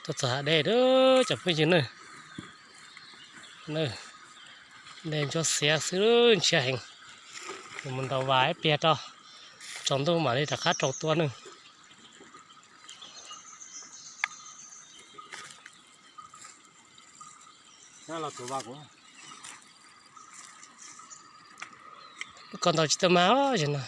Tuaj txog hav dej lawm cov phooj ywg na. Dej ntsuab xiav xwb ntshiab heev. Mus ntaus vas ib pliag rau, tsaus ntuj mam li rov qab rau tua na. Koj ntaus tsis tau mas os, no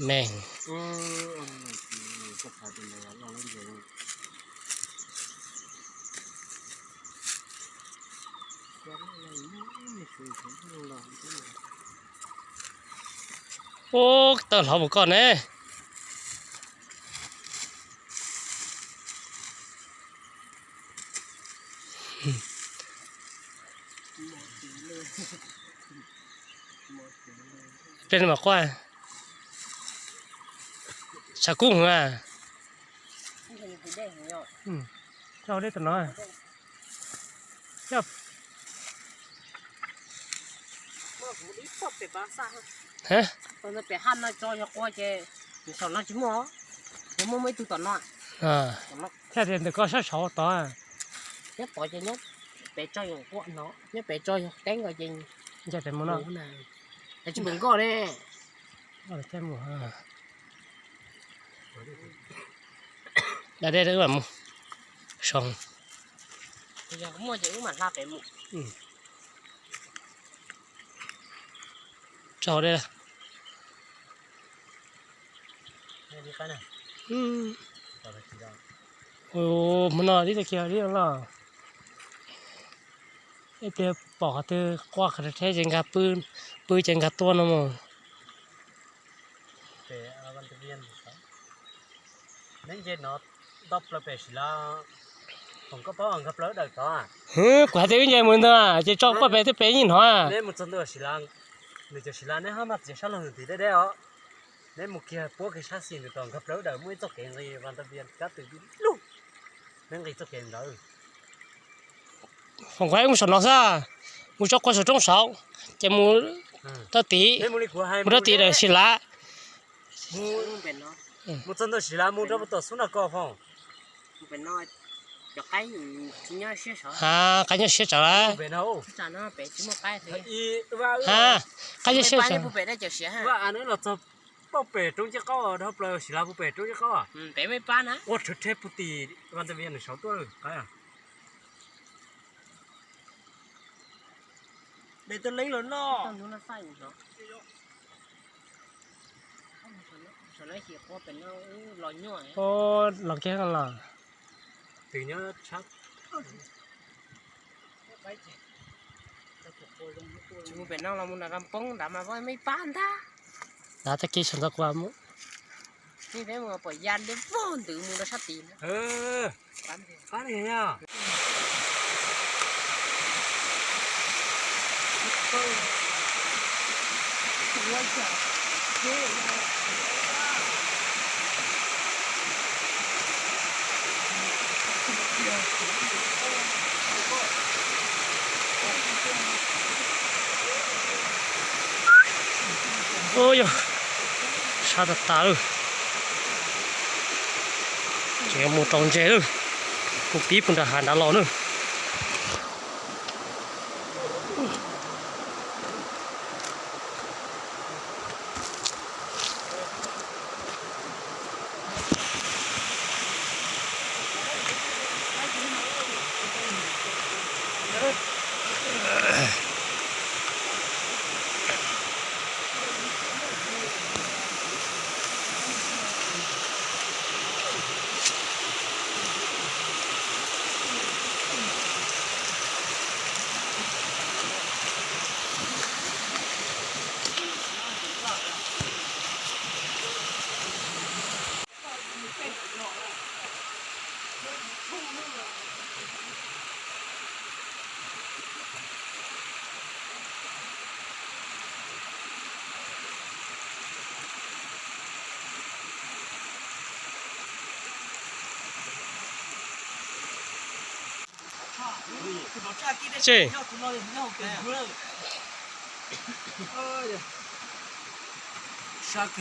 me. Ub, tawj hlob mus koj ne. Peb mam quaj, tshav kub heev a. Dej tom no. Pem haj no tso yog qua ces saum no tsis muaj, yog muaj muaj ib tug tom no. Thiaj tias ntawm koj sab saud tod. Nyob tod ces nyob pem tso yog qua no, nyob pem tso yog teeb ko ces ncaim pem mus no. Tsis npaum nkoj li. Da dej wb mam mus. Yog muaj ces wb mam hla pem mus. Tso dej. Hmo no dib tag kiag dib los. Ib pliag pom qhov twg qua qhov rhe ces nkag pw, pw ces nkag tua no mus. Neb nce no toj plaws pem Siv Lav, foom koj paub nkag plaws dawm tod. Kuv hais tias wb nce mus ntawd ces tso koj pem twb pem yeej hnov. Neb mus txog ntua Siv Lav, nws cov Siv Lav neb hab maj txiav sab laug nws tim deb deb os. Neb mus kiag puab kiag sab xis nws tod nkag plaws dawm muaj ib txoj kev nqis vas tas vias kab tw lug. Neb nqis txoj kev ntawd. Foom kuv hais wb mus saum no xwb, mus tso qua saum roob saud, ces mus rau tim, mus rau tim dawm Siv Lav. Mus txog ntua Siv Lav mus rau tom xub noj ko foom. Qaib nyob siab tsawv lawm. Qaib nyob siab tsawv. Los txog pem roob ciaj qaub, dhau plaws Siv Lav pem roob ciaj qaub. Ua rhawv rhe puag tim vas tas vias nws saud tuaj lawm. Los kiag los. Twb nyob tshab. Tsis mus pem no los mus nram Kam Poob nrad mas peb pab ntag. Nrad tag kis sawv ntxov kuv mus. Peb mus pom ya deb vog ntws mus rau sab tid. Ub yog, sab tag tag lawm. Tseem yuav mus rau ntses lawm, kuv pib puag nram hav nrad los na. Tseg.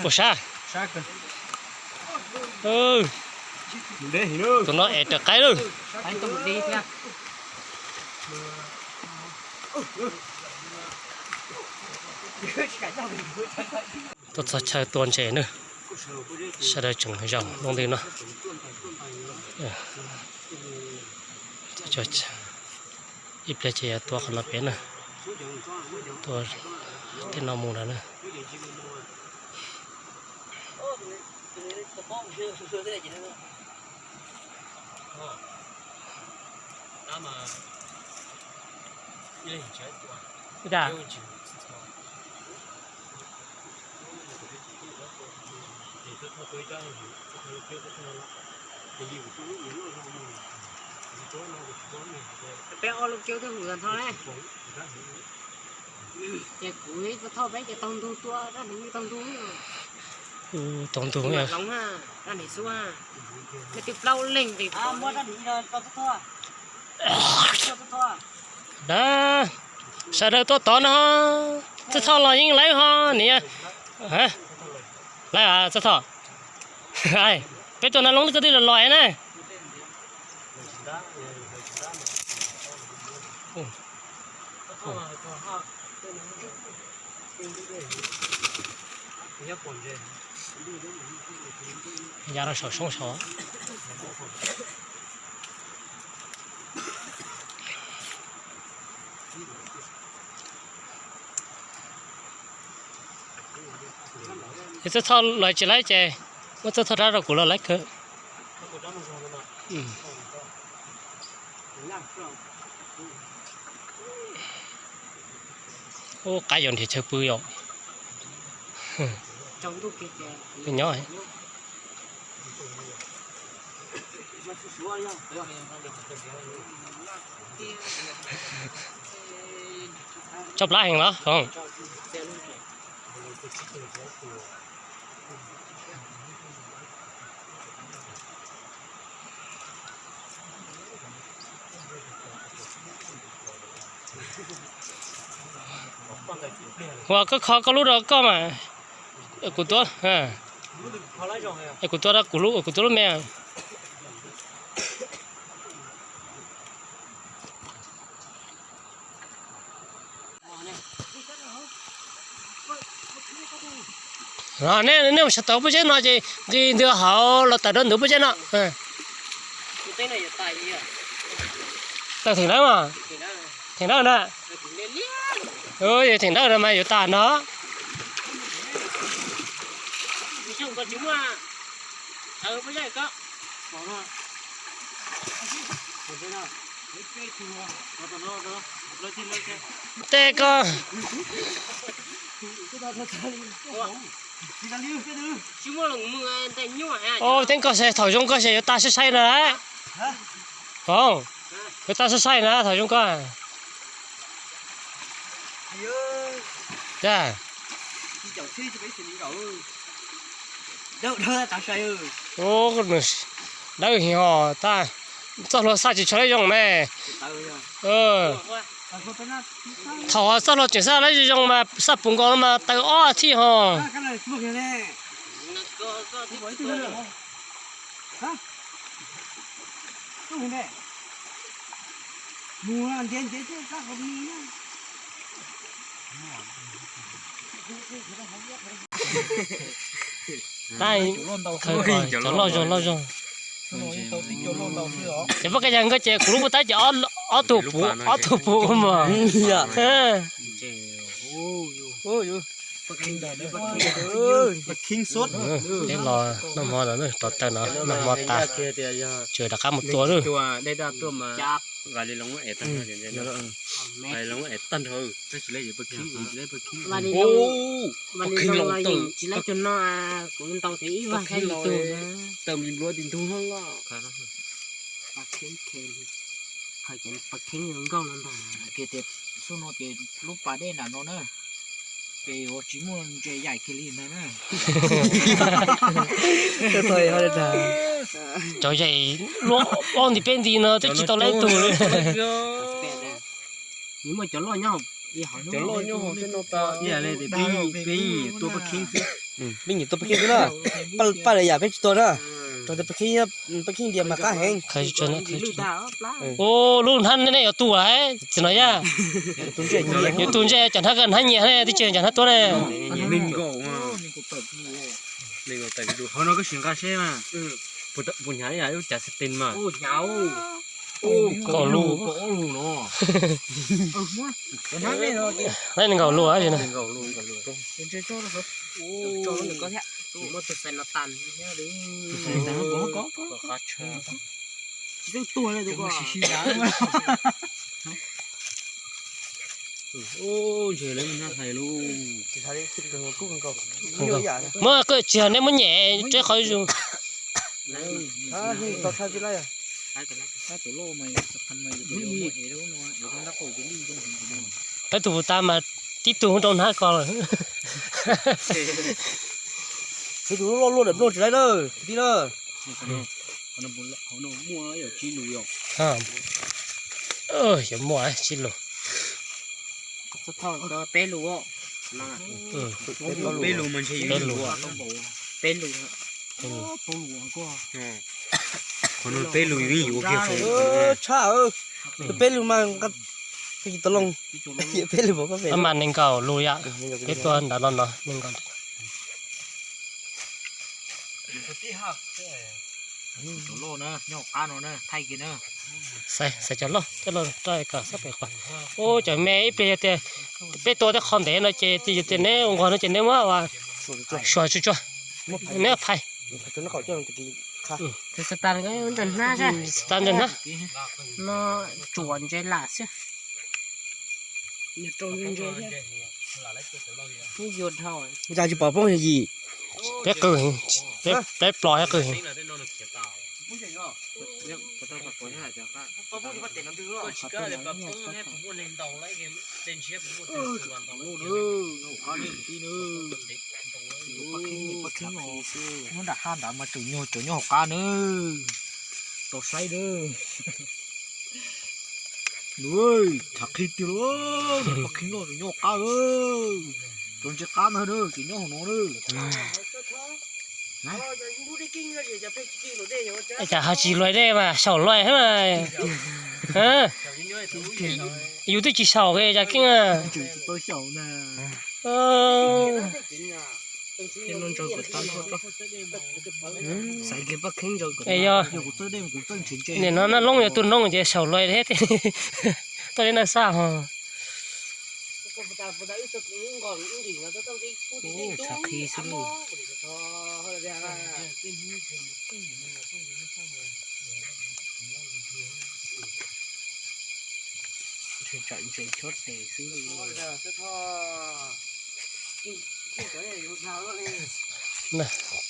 Puas sab? Tus no es raws qaib lawm. Tuaj txog chaw tua ntses na, sawv daws tseem zaum lub ntawm no. Ib pliag ces yuav tua qhov no pem na, tua tej no mus lawm na. Peb ob lub kiab twb mus tag nrho ne. Ces kuv ib tug thauj peb ces taug ntug tua, rab hneev taug ntug. Taug ntug, rab hneev xub, nej twb plaub leeg nqis. Sawv daws tuaj tod no, Txawj Thoj los yeej lawv ho niam. Lawv Txawj Thoj, peb tuaj na loob koj twb los los na. Ya rau saum soob saud. Txawj Thoj los tsis lawv ces muab Txawj Thoj rab rau kuv los lawv kawg. Ub, qaib yuav nrhiav chaw pw yom. Nyob. Tso plab heev los Hloov? Ua koj kho koj lub rau koj mas. Kuv tuav, kuv tuav, kuv tuav lub me. Nej, nej mus sawv tau pob zeb no ces nqis ntws hauv los tawm rau ntug pob zeb no. Tawm theem dawb mas. Theem dawb na. Theem dawb no mas yuav tas no. Tej ko. Teeb koj se thaum zoo koj se yuav tas sai sai na. Yuav tas sai sai na thaum zoo koj. Dawb heev ho tas. Txoj hlua xaj tsis tshua zoo me. Thaum txoj hlua tseem xaj lawv zoo mas xaj puv nkaus mas taw ob thiv ho. Tab, cov loj zog loj zog. Ces pab kab yag nkoj ces kuv lub pub tab ces ob tug puv, ob tug puv mas. Peb los noj hmo no, rov taw no noj hmo tas, tseem rov qab mus tua lawm. Tsis lawv cov no, kuv ntaus ib vag kheej tug. Taw me npluav ti ntug loj. Hais tias pas kheeb nkauj no ntag. Hais tias xub no ces lub pas dej nram no na, ces yuav tsis muaj ntses yaim kiag li ntag na. Cov yaim luaj ob nti peb nti no twb tsis tau lawv tug li. Muaj cov loj nyob, cov loj nyob hauv tej no tas. Peb nyiam tua pas kheeb xwb na. Paj lawv yam peb tsis tua na. Peb khib dias mas qab heev. Ua lub hnab nej yuav tu lawm txiv no yaj. Yuav tu ntsej cov hnab ko hnab nyias ne, twb tsis cov hnab tuab ne. Ho no koj sim nqa seb mas. Puas hnyav ib yam lub cav xatin mas. Kaum lus. Kaum lus no. Neb nkaum lus tab sis na. Muab tsis yog neb muab nyem tseb qhov zus. Peb tus puv tas mas tib tug rau hnab ko lawm. Tus loj luaj daim nplooj tsis laib na, kwv tij na. Yuav muaj tsib lus. Peb lus. Peb lus mas ntshe yus peb lus. Peb lus. Qhov no peb lus yus yeej yuav kiag. Tshaj, tus peb lus mas nqa tau loo. Peb lus mas nees nkaum lus yom. Peb tua nrad no no nees nkaum. Xaiv cov loj coj los rau kom sab pem qhov. Ua cov me ib pliag yog tias peb tua tej qho ntev no ces yog tias neb ua nqos no ces neb muab suav tsuag tsuag, neb phais. Xav tas ntawm hnab, xav tas ntawm hnab no tsuam ntses lam xwb. Cas tsis pom poob yig. Peb qw, peb plos thiab qw. Nyob nram haj nrad mas tseem nyuag cov nyob hauv qab na. Tau saib na. Nws, tshav qhi tiag lauj, paj khib loj tseem nyob hauv qab. Cov ntses qab ntag na, tseem nyob hauv no na. Cas ho tsis luag dej mas xyaum luag thiab mas. Yus twb tsis xyaum cas keej. Yog nim no Naj Loob yuav tu noob ces xyaum luag thiab. Tuaj li Naj Xaj ho.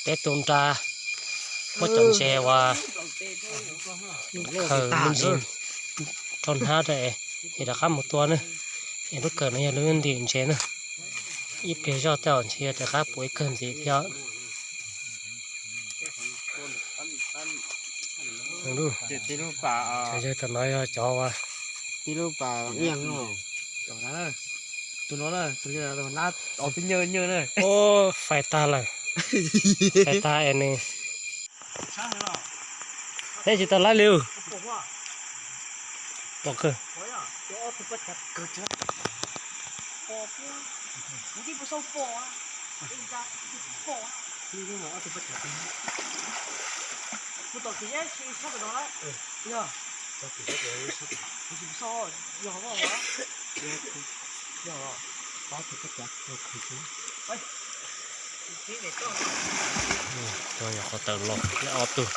Peb tu nra muab cov ntses uas khaws me ntsis rau hnab es rov qab mus tua na. Es lub kawm no yog lub ntim ntses na. Ib pliag zoj tej zaum ntshe yog rov qab puv ib kawg ntxiv thiab. Yawg tam no yog cov uas tus no, tus nab ob peb nyuag nyuag na. Fais tag lawm, fais tag es nws, neb tsis tau laib li. Pom kawg. Qhov tawm los ob tug.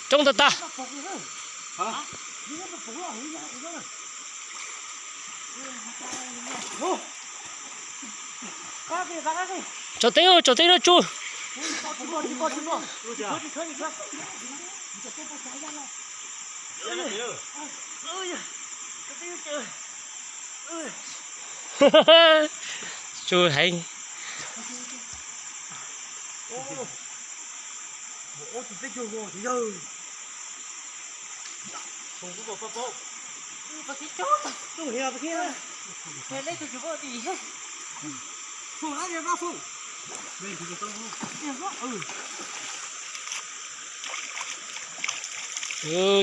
Coob tag tag. Tsaus teb, tsaus teb no tsuj. Tsuj heev.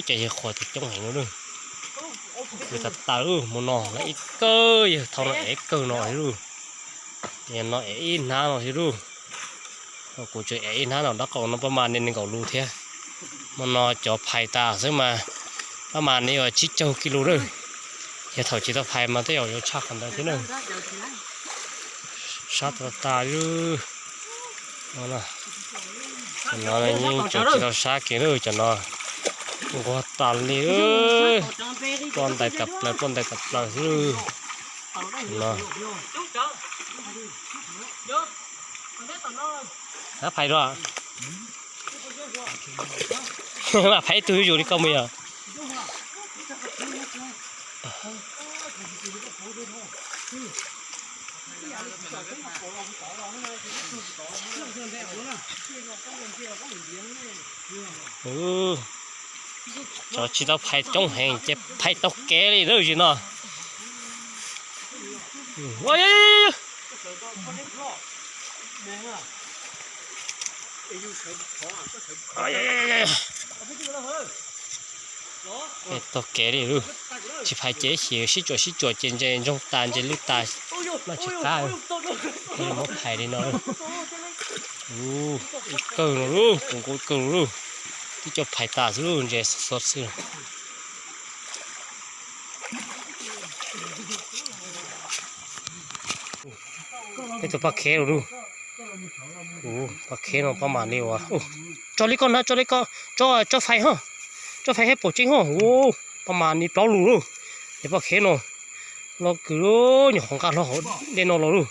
Ces yawg qhuas tus coob heev no lawm. Yawg tas tas lub mus no lawm ib kawg, yawg thau no ev ib kawg no lub. No ev ib hnab no thiab lub. Kuv tseem ev ib hnab no dab qau no pab mas nees nkaum lus thiab. Mas no cov phais tas xwb mas pab mas ne uas tsib caug kis lus lawm. Yog thaum tsis tau phais mas tej zaum yuav tshaj qhov ntawd thiab na. Sab tas tas lawm. Cov no yeej tseem tsis tau sab kiag lawm, cov no nquag tas li. Ploj ntais tas plaws, ploj ntais tas plaws xwb no. Phais rau, phais ib tug zus li koj mus yog. Cov tsis tau phais coob heev ces phais taug kev li lawm no. Taug kev li lawm. Tsis phais ces xyem sib tsuam sib tsuam ces ntses ntsoog tas ntses lwj tas. Noj tsis qab. Muab phais li no. Ib kawg no lub, kuv nqus ib kawg lub. Twb coj phais tas xwb lub, ntses xov xwb. Peb tus paj kheb lawm lub. Paj kheb no pab mam li uas, tso li koj na, tso li koj, tso, tso fais ho, tso fais hab pom tseeb ho. Pab mam li plaub lus lub. Ces paj kheb no los kwv, nyuam qhuav nqa hlo hauv dej no los lub.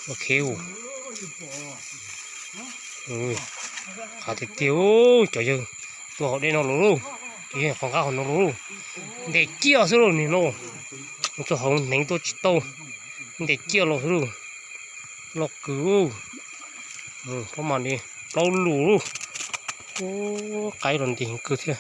Paj kheb, qab tiag tiag, cov yawg tua hauv dej no los lub. Cov yawg qhov nqab hauv no los lub. Ntes ciaj xwb lub, nim no txog hauv hneev tua tsis tau, ntes ciaj los xwb lub. Los kwv, pab mam li plaub lus lub. Qaib los nti kawg thiab.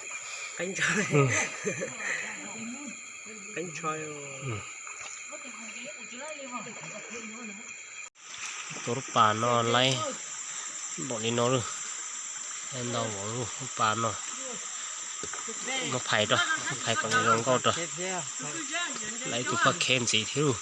Tua lub pas no laib npaum li no lub. Ntau lub pas no. Muab phais rau, muab phais kom zoo nkauj rau. Laib tus paj kheb ntxiv thiab lub.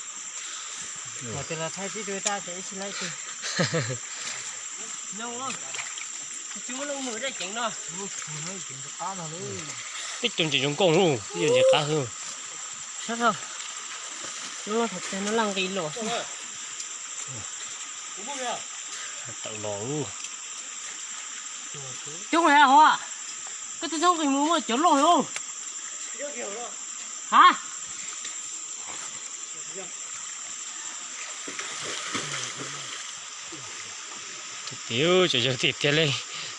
Peb cov ntses zoo nkauj lub, peb cov ntses qab xwb. Tawm los lub. Coob hov, koj twb txhob nqis mus muaj cov loj lub. Ha. Tus tiag, cov yawg tiag tiag li,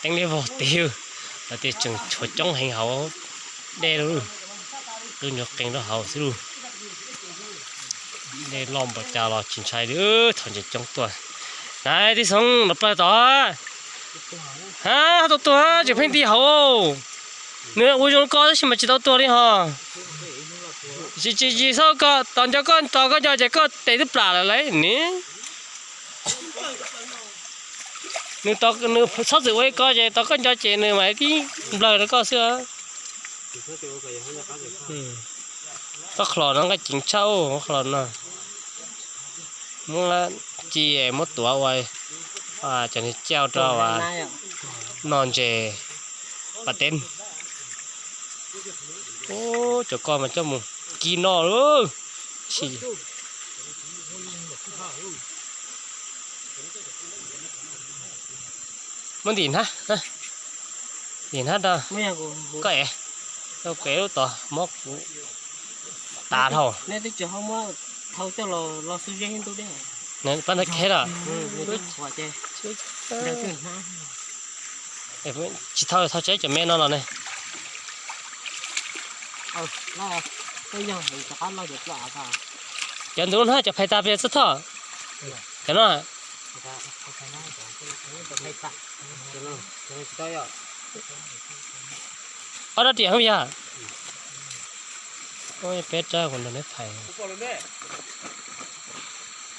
teeb liab vog tiag, lawv tias tseem tshuav coob heev hauv dej lub, twb nyuag qee rau hauv xwb lub. Dej loj npaum cas los tsis ntshai li, thaum ntses coob tuaj. Nais tij Xoob, nov plaws tod. Ha, tau tuag tseem pheej nti hauv. Nws ua zoo ko tab sis mas tsis tau tuag li ho. Tsis, tsis, tsis txhob ko, tos nco koj, tos koj nco ces koj tes twb plam lawm lauj ni. Nws, nws txhob txwm ua li ko ces tos koj nco ces nws mam tib nplawg rau koj xwb. Tsob qhlos no nqaij ceev tshaj, qhlos no muab ci muab tuav ua cov niag cauj rau noj ntses pas teb. Ub, cov ko mas coj mus ci noj lawm. Muab ntim hnab, ntim hnab rau koj es, rau pem lub tod, muab kuv tas dhau. Pab ntawd kheb lawm. Tsis thau, thau tseb cov me no los ne. Cov ntawd hnab cov phais tas pes txog thoj. Cov no. Ob rab riam hab yog. Peb tsawb kuv nrog neb txhais.